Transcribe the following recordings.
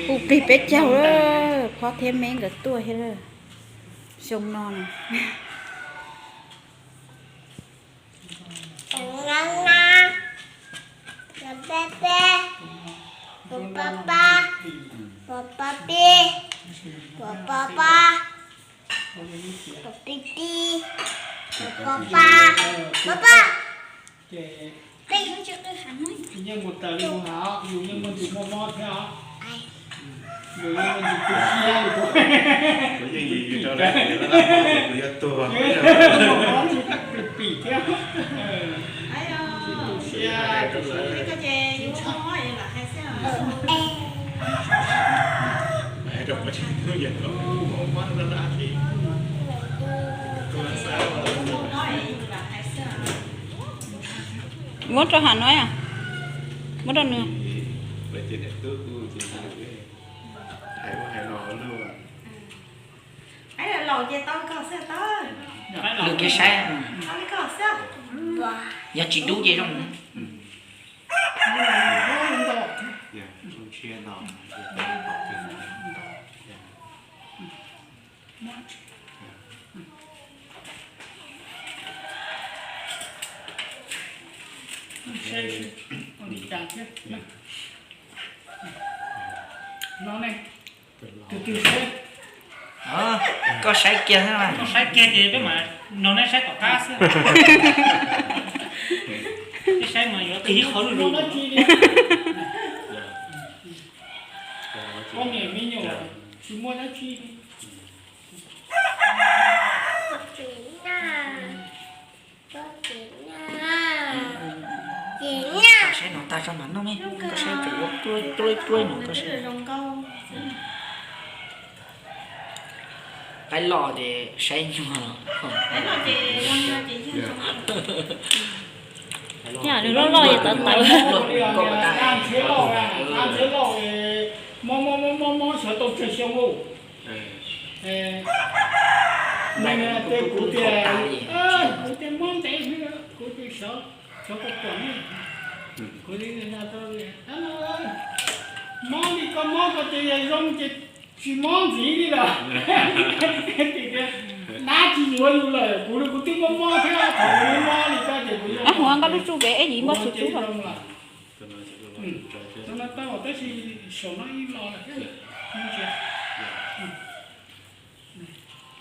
Kuv qig peb caug lawm, Phob thiab Meb nkawd tuaj thiab lawm. Xyoo no na. Ces yeej mus raws li mus hais os, yus yeej muaj ntsis muaj mob thiab os. Yus yeej muaj ntsis tu siab li kuv. Kuv yeej yus yus rau lawv, kuv yuav tuag. Mob ntsis pim pim thiab. Tu siab, tu siab. Muab rau Ham no, muab rau nws. Lwm kev saib, yog tsis dub ces zoo. Koj saib kiag, koj saib kiag ces peb mam no neb saib tom qab xwb. Peb saib mas yuav qhov lub lub. Poj niam me nyuam tsis muaj dab tsi. Koj saib no tag tso mam noj ne, koj saib tsuas ua pluaj pluaj pluaj no koj saib. Qaib loj ces saib nyuag los. Nws loj loj es tawv tawv. Mob mob mob mob xyov tau tsawg xyoo ua. Kuv tias, kuv tias mob ntev, kuv tias xyov, xyov koj pom ne. Kuv mob li koj mob koj ces yog zoo ces tsis mob ntxiv li lawm. Dab tsis yuav yus lawm, kuv li kuv twb mob mob thiab, thaum kuv mob li koj ces kuv yeej mob. Huav nkauj lub tsuj pem eb yim npaj txhua tub lawm. Tab sis saum no ib los lawm thiab.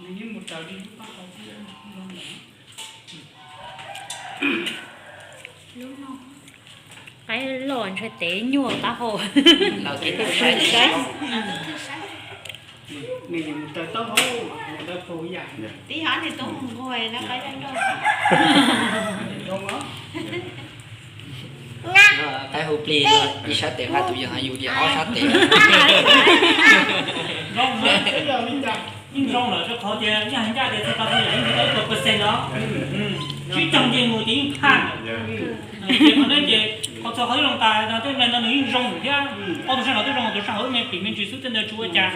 Nws yeej mus raws li lub taub hau thiab. Qaib loj ntshai tev nyuag taub hau. Los kev saib. Nws yeej mus raws taub hau, mus raws pau yam. Tib hov nws tuaj mus nquag na qaib loj loj. Qaib hu plig ib sab tes, nqa tus yawg hais yus tias ob sab tes. Yeej zoo lawm rau qhov tias yog ncaj tias txog tau txog yam ib puas percent no, tsib caug nce mus ces yeej phaj. Ces qhov no ces qhov txog qhov ib loo tas no tej me no nws yeej zoo thiab. Ob tug sab no twb zoo, tus sab hauv me pim me ntsis xwb tej ntawd tsis ua cas.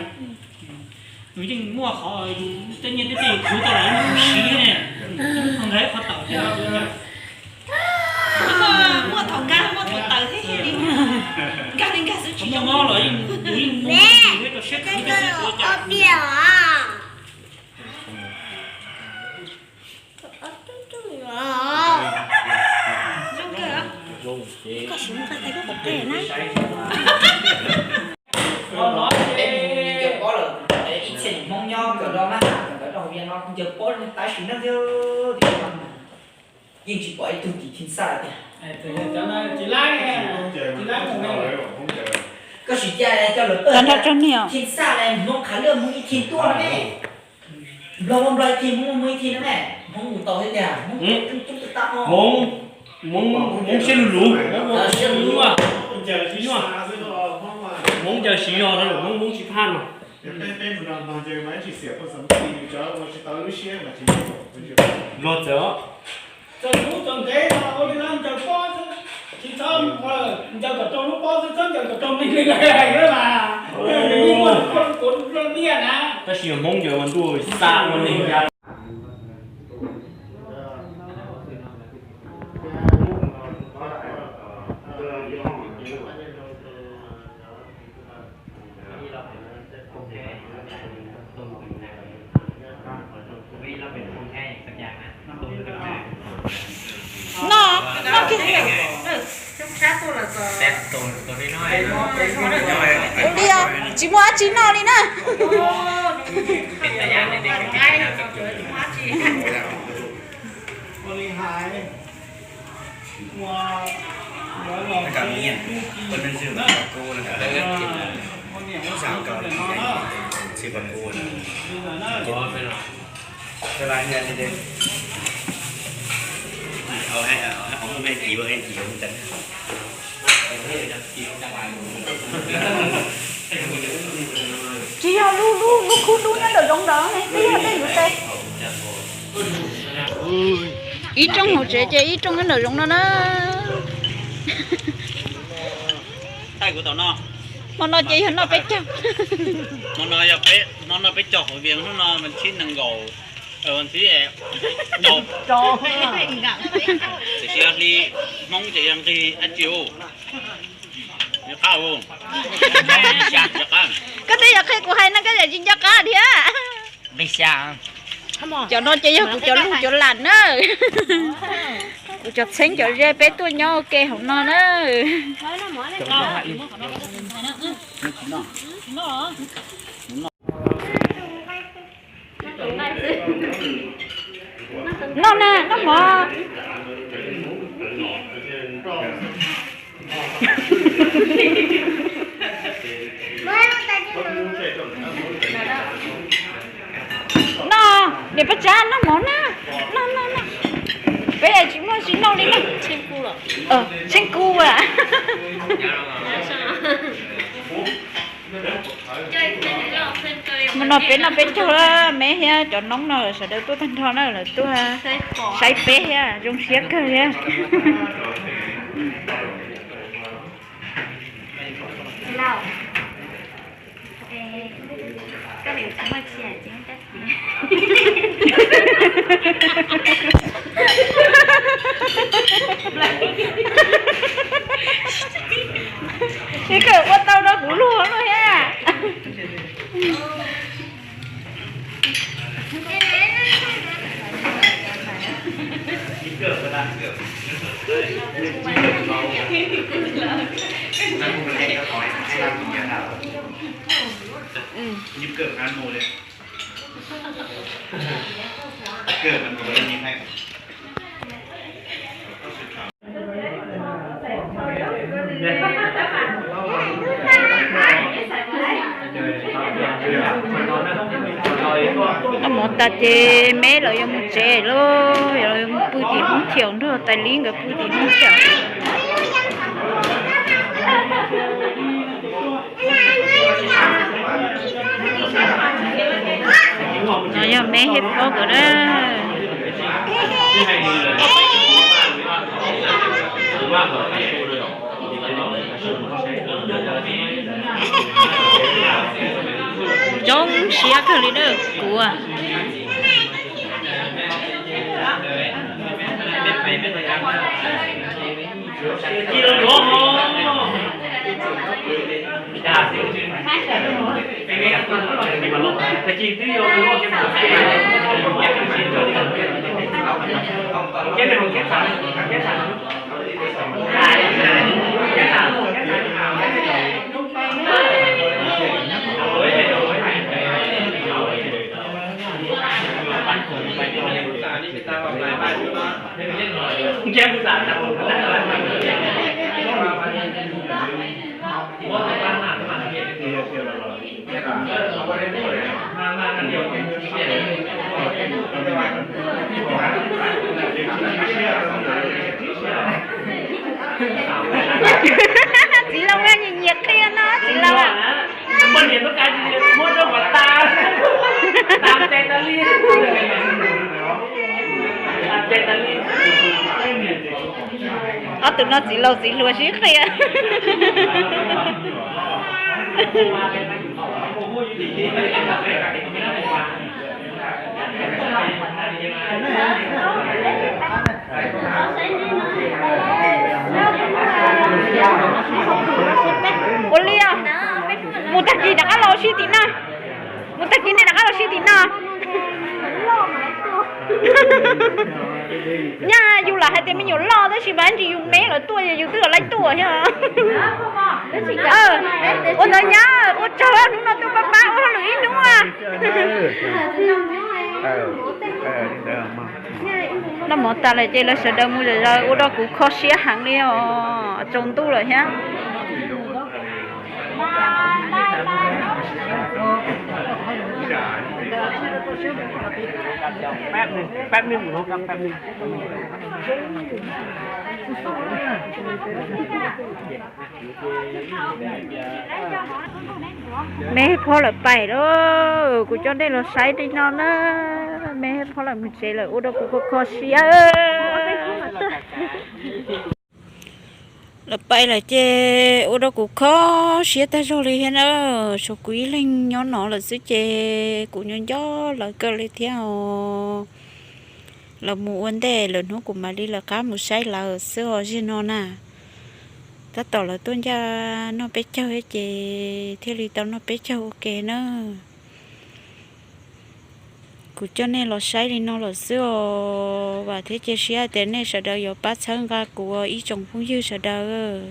Nws yeej muaj qhov yus tej nyiaj tej txiaj yus khwv tau los yus siv ne, nws qhov nqaij qhov tawm thiab. Muaj thaum nkag muaj thaum tawm thiab, nkag li nkag xwb tsis zoo. Muaj mob los yeej, yus yeej muaj siab rau siab khwv rau siab ua cas. Koj siv nqa tais lub qhov qe na. Peb mus ncaws pob lawm, ib txhia niam Hmoob nyob kawm rau Mab Ham kawm rau hauv Vias no ncaws pob tab sis neej thiab yeej tsis pom ib tug tim Thim Xaj tiag. Koj sim cia coj lawv pawg Thim Xaj na, Hmoob qhav luaj Hmoob ib thim tuaj na me. Nplog ua Nplog ib thim, Hmoob ua Hmoob ib thim na me. Hmoob mus tau thiab tiag, Hmoob tab Hmoob, Hmoob siab luv luv, Hmoob siab luv luv, Hmoob ncaws siv nyuag no, Hmoob, Hmoob tsis phaj no. Nplog txawm os. Txawm hnub txawm ntev no ua li no ncaws pob xwb, tsis txhob ncaws kom raug lub pob xwb, txhob ncaws kom raug neeg li lawm mas. Nws yeej muaj kuv nplog tiaj na. Tab sis yog Hmoob ncaws mas ntuj xa ua neeg ya. Ua li os, tsis muaj dab tsi noj li na. Tsis yog lub, lub, lub khub dub nyob nraum zoov ntawd ne, twb yog tej yuav tes. Ib rooj hauv tsev ces ib rooj nyob nraum zoov no na. Hmo no ces yog noj peb caug. Hmo no yog peb, hmo no peb caug hauv Vias, hnub no vas thib nees nkaum, vas thib, tiam sis hli Hmoob ces yog nqig dab tsi u? Koj twb yog qhia kuv hais no koj tseem tsis nco qab thiab. Cov no ces yog kuv cov lug cov lam na. Kuv cov txheeb cov ze peb tuaj nyob ua ke hauv no na. Noj na, noj mov. Noj, niam Paj Tsab, noj mov na. Noj, noj, noj. Peb tsis muaj tsis noj li na. Tsheej kuv a. Hmo no peb noj peb caug, me thiab cov noob no lawv sawv daws tuaj tag nrho na, lawv tuaj saib peb thiab zoo siab kawg thiab. Tsis kawm ua tau rau kuv luag no thiab. Noj mov tas ces me lawv yuav mus tsev lauj, yuav mus pw tim Hmoob Thiaum nrog tais li nkawd pw tim Hmoob Thiaum. No yog me thiab pob nkawd na. Zoo siab kawg li na kuv. Txiv Laus nyiam nyiam qhia no txiv Laus. Ob tug no txiv laus txiv hluas sib qhia. Ua li os, mus tag kis rov qab los ua si tim no. Mus tag kis nej rov qab los ua si tim no. Nyaj yus lam hais tias me nyuam loj tab sis mas ntsis yus me lawv tuaj yus twb lawv tuaj thiab. Ua ntawd nyab ua tsaug, hnub no tuaj pab pab ua hauj lwm ib hnub. Noj mov tas lawm ces lawv sawv daws mus zom zaws ua rau kuv kho siab heev li os, tsaus ntuj lawm thiab. Me phob lawm pais lawm, kuv coj nej los saib li no na. Me phob lawm mus tsev lawm ua rau kuv kho kho siab. Lawv pais lawm ces ua rau kuv kho siab tag zog li thiab na. Tshuav kuv ib leeg nyob no lawm xwb ces kuv nyob nco lawv kawg li thiab os. Lawv mus ua ntej lawm hnub kuv mam li lawv qab mus saib lawv xwb os, ziag no na. Tab tom lawv tuaj ncaj noj peb caug ces thiaj li tau noj peb caug ua ke na. Kuv coj nej los saib li no lawm xwb os, vam thiab cia siab tias nej sawv daws yuav pab txhawb nqa kuv ib tsoom phooj ywg sawv daws.